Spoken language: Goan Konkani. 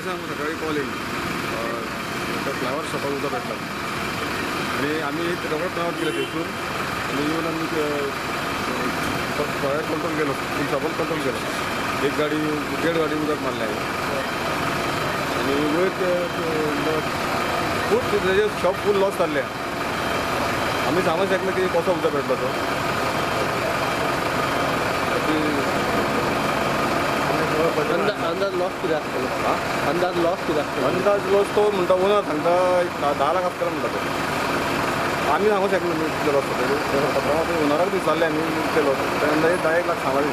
5:30 सकाळी कॉल येयली, त्या फ्लावर शॉपाक उदक पेटला. आनी आमी रोखडोच टर्न केलें थंयसून आनी येवन आमी फायर कंट्रोल केलो, फूल शॉपाक कंट्रोल केलो. एक गाडी, देड गाडी उदक मारलें हांवें आनी वयर खूब तेजें शॉप फूल लॉस जाल्लें. आमी सांगूंक शकना की कसो उदक पेटलो तो. ती अंदाज लॉस कितें आसतलो? आं? अंदाज लॉस कितें आसतलो? अंदाज लॉस तो म्हणटा, ओनर सांगता एक 10 लाख आसतलो म्हणटा तो. आमी सांगूंक शकना न्हू कितलो लॉस जाता. ओनराक विचारलें आमी कितले लॉस, ते अंदाजे 10 एक लाख सांगला.